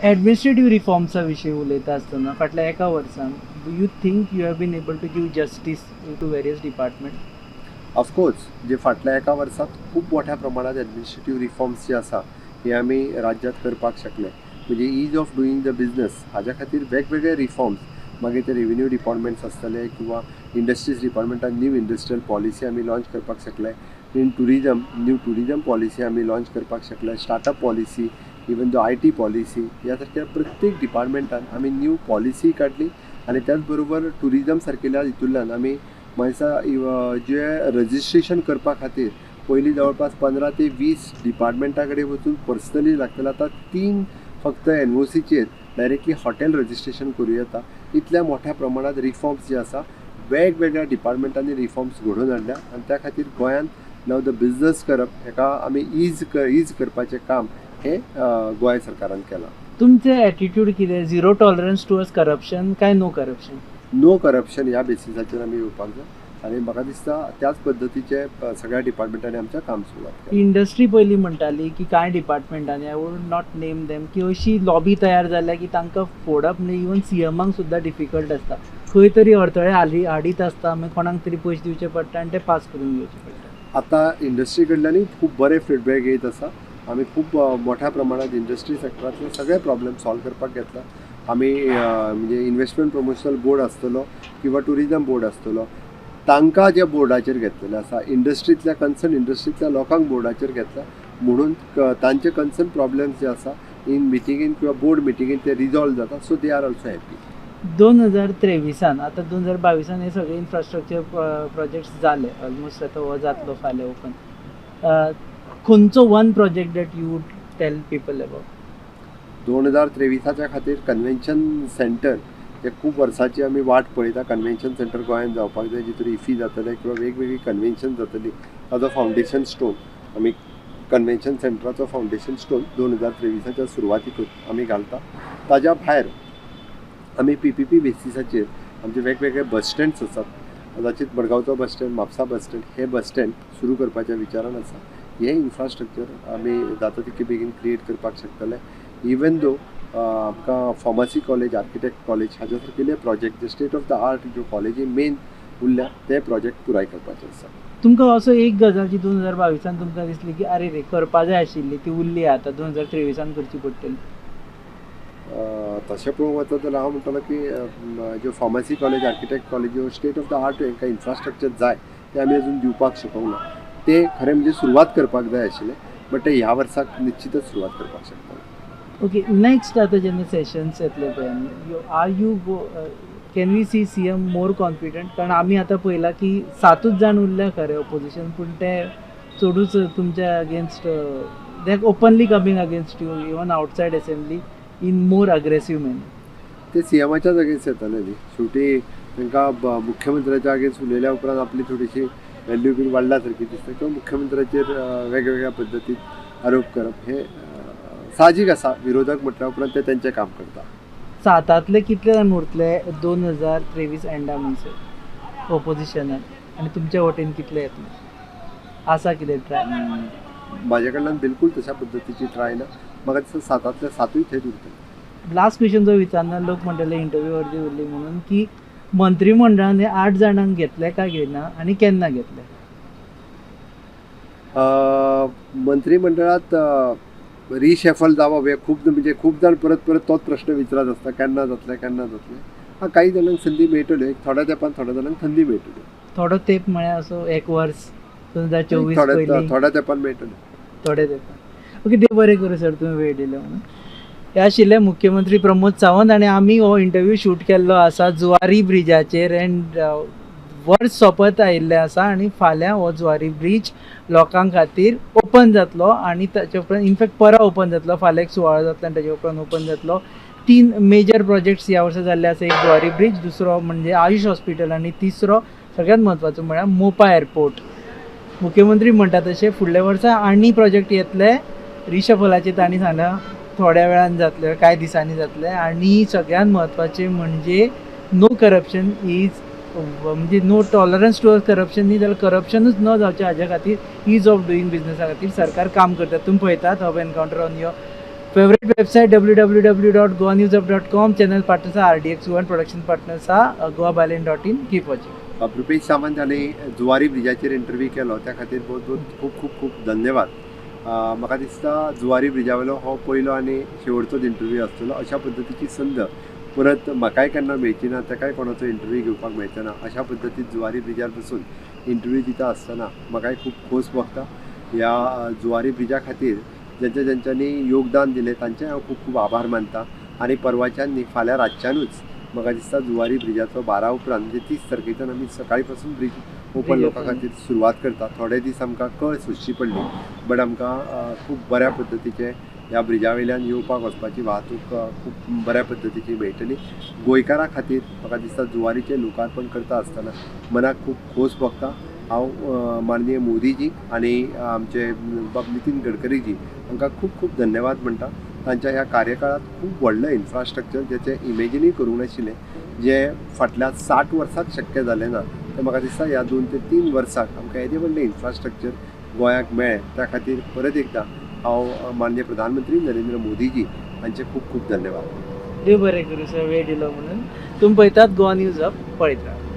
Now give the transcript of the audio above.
Administrative रिफॉर्म्सा विशीं उलयता आसतना फाटल्या एका वर्सान, do you think you have been able to give justice to various department? Of course, जे फाटल्या एका वर्सात खूब मोठ्या प्रमाणात एडमिनिस्ट्रेटीव रिफॉर्म्स जे आसा हे आमी राज्यांत करपाक शकले. म्हणजे ease of doing the business हाज्या खातीर वेगवेगळे रिफॉर्म्स, मागीर ते रेविन्यू डिपार्टमेंट्स आसतले किंवा इंडस्ट्रीज डिपार्टमेंटान न्यू इंडस्ट्रियल पॉलिसी आमी लॉन्च करपाक शकले. In tourism, new tourism policy आमी लॉन्च करपाक शकले. Startup policy, even though IT policy, ह्या सारक्या प्रत्येक डिपार्टमेंटान आमी न्यू पॉलिसी काडली. आनी त्याच बरोबर ट्युरिजम सारकेल्या हितूंतल्यान आमी म्हाका दिसता जे रजिस्ट्रेशन करपा खातीर पयलीं जवळपास 15 ते 20 डिपार्टमेंटा कडेन वचून पर्सनली लागताले, आतां तीन फक्त एनओसीचेर डायरेक्टली हॉटेल रजिस्ट्रेशन करूं येता. इतल्या मोठ्या प्रमाणात रिफॉर्म्स जे आसा, वेगवेगळ्या डिपार्टमेंटांनी रिफॉर्म्स घडोवन हाडल्या आनी त्या खातीर गोंयांत नाव the business करप हेका आमी is करपाचें काम हें गोंय सरकारान केलां. तुमचें एटिट्यूड कितें? झिरो टॉलरन्स टुवर्ड्स करप्शन काय नो करप्शन? नो करप्शन ह्या बेसिसाचेर आमी येवपाक जाय आनी म्हाका दिसता त्याच पद्दतीचे सगळ्या डिपार्टमेंटांनी आमच्या काम सुरवात केलां. इंडस्ट्री पयलीं म्हणटाली की कांय डिपार्टमेंटांनी, I would not name them, की अशी लॉबी तयार जाल्या की तांकां फोडप न्ही, इवन सीएमाक सुद्दां डिफिकल्ट आसता. खंय तरी अडथळे हाली हाडीत आसता, मागीर कोणाक तरी पयशे दिवचे पडटा आनी ते पास करून घेवचे पडटा. आतां इंडस्ट्री कडल्यानूय खूब बरे फिडबॅक येयत आसा. आमी खूब मोठ्या प्रमाणात इंडस्ट्री सेक्टरांतले सगळे प्रॉब्लेम सॉल्व करपाक घेतला आमी. म्हणजे इन्व्हेस्टमेंट प्रमोशनल बोर्ड आसतलो किंवा ट्युरिजम बोर्ड आसतलो, तांकां जे बोर्डाचेर घेतलेले आसा, इंडस्ट्रींतल्या कन्सर्न इंडस्ट्रींतल्या लोकांक बोर्डाचेर घेतला, म्हणून तांचे कन्सर्न प्रॉब्लेम्स जे आसा इन मिटिंगेन किंवा बोर्ड मिटिंगेन ते रिजॉल्व जाता, so they are also happy. 2023าน, आतां 2022าน हे सगळे इन्फ्रास्ट्रक्चर प्रोजेक्ट्स जाले ऑलमोस्ट, आतां हो जातलो फाल्यां ओपन. खंयचो one project that you would tell people about? 2023च्या खातीर कन्व्हेन्शन सेंटर हे खूब वर्सांची आमी वाट पळयता. कन्व्हेन्शन सेंटर गोंयांत जावपाक जाय, जितून इफी जातलें किंवा वेगवेगळी कन्व्हेन्शन जातली. ताजो फावंडेशन स्टोन आमी, कन्व्हेन्शन सेंटराचो फावंडेशन स्टोन 2023च्या सुरवातीकूच आमी घालता. ताज्या भायर आमी पीपीपी बेसिसाचेर आमचे वेगवेगळे बस स्टँड्स आसात, कदाचित मडगांवचो bus stand, Mapusa bus stand, हे बस स्टँड सुरू करपाच्या विचारान आसा. हें इन्फ्रास्ट्रक्चर आमी जाता तितके बेगीन क्रिएट करपाक शकतले. इवन दो आमकां फार्मसी कॉलेज, आर्किटेक्ट कॉलेज हाज्या सारकेले प्रोजेक्ट जे स्टेट ऑफ the art ज्यो कॉलेजी मेन उरल्या, ते प्रोजेक्ट पुराय करपाचे आसा. तुमकां असो एक गजाल जी 2022านतुमकां दिसली की अरे रे, करपा जाय आशिल्ली, ती उरली, आतां 2023านकरची पडटली? तशें पळोवंक वचत जाल्यार हांव म्हणटलो की ज्यो फार्मसी कॉलेज, आर्किटेक्ट कॉलेज, ज्यो स्टेट ऑफ the art हांकां इन्फ्रास्ट्रक्चर जाय, तें आमी अजून दिवपाक शकूंक ना. ते खरें म्हणजे सुरवात करपाक जाय आशिल्लें, बट ते ह्या वर्साक निश्चितच सुरवात करपाक शकता. ओके, नेक्स्ट आतां जेन्ना सेशन्स येतले पळय, are you go can we see CM more confident? कारण आमी आतां पळयलां की सातूच जाण उरल्या खरें ओपोजिशन, पूण ते चडूच तुमच्या against, they are openly coming against you even outside assembly in more aggressive manner. ते सीएमाच्याच अगेन्स्ट येतले न्ही. शेवटी तांकां मुख्यमंत्र्याच्या अगेन्स्ट उलयल्या उपरांत आपली थोडीशी व्हॅल्यू बीन वाडल्या सारकी दिसता किंवा मुख्यमंत्र्याचेर वेगवेगळ्या पद्दतीन आरोप करप हे साहजीक आसा. विरोधक म्हटल्या उपरांत ते तेंचें काम करता. सातांतले कितले जाण उरतले 2023 एंडा म्हणसर ओपोजिशनान आनी तुमच्या वटेन कितले येतले? आसा कितें ट्राय? म्हाज्या कडल्यान बिलकूल तशा पद्दतीची ट्राय ना. म्हाका दिसता सातांतले सातूय थंयच उरतले. लास्ट क्वेश्चन जो विचारना, लोक म्हणटले इंटरव्यू अर्दी उरली म्हणून, की मंत्रीमंडळान हे आठ जाणांक घेतले काय घेना आनी केन्ना घेतले? मंत्रीमंडळात रिशफल जावप हे खूब, म्हणजे खूब जाण परत परत तोच प्रश्न विचारत आसता, केन्ना जातलें, केन्ना जातलें. हा, काही जाणांक संदी मेळटल्यो, एक थोड्या तेंपान थोड्या जाणांक संदी मेळटल्यो. थोडो तेंप म्हळ्यार असो एक वर्स, 2024 थोड्या पयलीं? थोड्या तेंपान मेळटल्यो. थोडे तेंपान. ओके, देव बरें करूं सर, तुमी वेळ दिलो म्हणून. हे आशिल्ले मुख्यमंत्री प्रमोद सावंत आनी आमी हो इंटरव्यू शूट केल्लो आसा जुवारी ब्रिजाचेर. एंड वर्स सोंपत आयिल्लें आसा आनी फाल्यां हो जुवारी ब्रीज लोकां खातीर ओपन जातलो आनी ताचे उपरांत, इनफॅक्ट परां ओपन जातलो, फाल्यां एक सुवाळो जातलो आनी ताचे उपरांत ओपन जातलो. तीन मेजर प्रोजेक्ट्स ह्या वर्सा जाल्ले आसा. एक जुवारी ब्रीज, दुसरो म्हणजे आयुष हॉस्पिटल आनी तिसरो सगळ्यात म्हत्वाचो म्हळ्यार मोपा एअरपोर्ट. मुख्यमंत्री म्हणटा तशें फुडल्या वर्सा आनी प्रोजेक्ट येतले. रिशफलाचे तांणी सांगलां थोड्या वेळान जातले, कांय दिसांनी जातले. आनी सगळ्यात म्हत्वाचें म्हणजे नो करप्शन is, म्हणजे नो टॉलरन्स टुवर्ड्स करप्शन न्ही जाल्यार करप्शनूच न जावचें हाज्या खातीर, is of doing बिजनसा खातीर सरकार काम करता. तुमी पळयतात hub encounter on your Favourite website www.goanewsup.com, channel partners RDX one, production partners goabyline.in. Keep watching. Rupesh Sawant हांणी जुवारी ब्रिजाचेर इंटरव्यू केलो त्या खातीर बहुत बहुत खूब खूब खूब धन्यवाद. म्हाका दिसता जुवारी ब्रिजा वयलो हो पयलो आनी शेवटचोच इंटरव्यू आसतलो. अशा पद्दतीची संद परत म्हाकाय केन्ना मेळची ना, ताकाय कोणाचो इंटरव्यू घेवपाक मेळचो ना. अशा पद्दतीन जुवारी ब्रिजार बसून इंटरव्यू दिता आसतना म्हाकाय खूब खोस भोगता. ह्या जुवारी ब्रिजा खातीर जेंच्या जेंच्यांनी योगदान दिलें तांचें हांव खूब खूब आभार मानता. आनी परवाच्यान न्ही, फाल्यां रातच्यानूच म्हाका दिसता जुवारी ब्रिजाचो 12 उपरांत म्हणजे 30 तारखेच्यान आमी सकाळी पासून ब्रीज ओपन ब्रीज लोकां open. खातीर सुरवात करता. थोडे दीस आमकां कळ सोंसची पडली, बट आमकां खूब बऱ्या पद्दतीचे ह्या ब्रिजा वयल्यान येवपाक वचपाची वाहतूक खूब बऱ्या पद्दतीची मेळटली गोंयकारां खातीर. म्हाका दिसता जुवारीचें लोकार्पण करता आसतना मनाक खूब खोस भोगता. हांव माननीय मोदीजी आनी आमचे बाब नितीन गडकरीजी हांकां खूब खूब धन्यवाद म्हणटा. तांच्या ह्या कार्यकाळांत खूब व्हडलें इन्फ्रास्ट्रक्चर जेचें इमेजिनूय करूंक नाशिल्लें, जें फाटल्या 60 वर्सांत शक्य जालें ना, तें म्हाका दिसता ह्या 2 ते 3 वर्सांक आमकां येदें व्हडलें इन्फ्रास्ट्रक्चर गोंयाक मेळ्ळें. त्या खातीर परत एकदां हांव माननीय प्रधानमंत्री नरेंद्र मोदीजी हांचे खूब खूब धन्यवाद. देव बरें करूं सर, वेळ दिलो म्हणून. तुमी पळयतात गोवा न्यूज अप. पळयत रावात.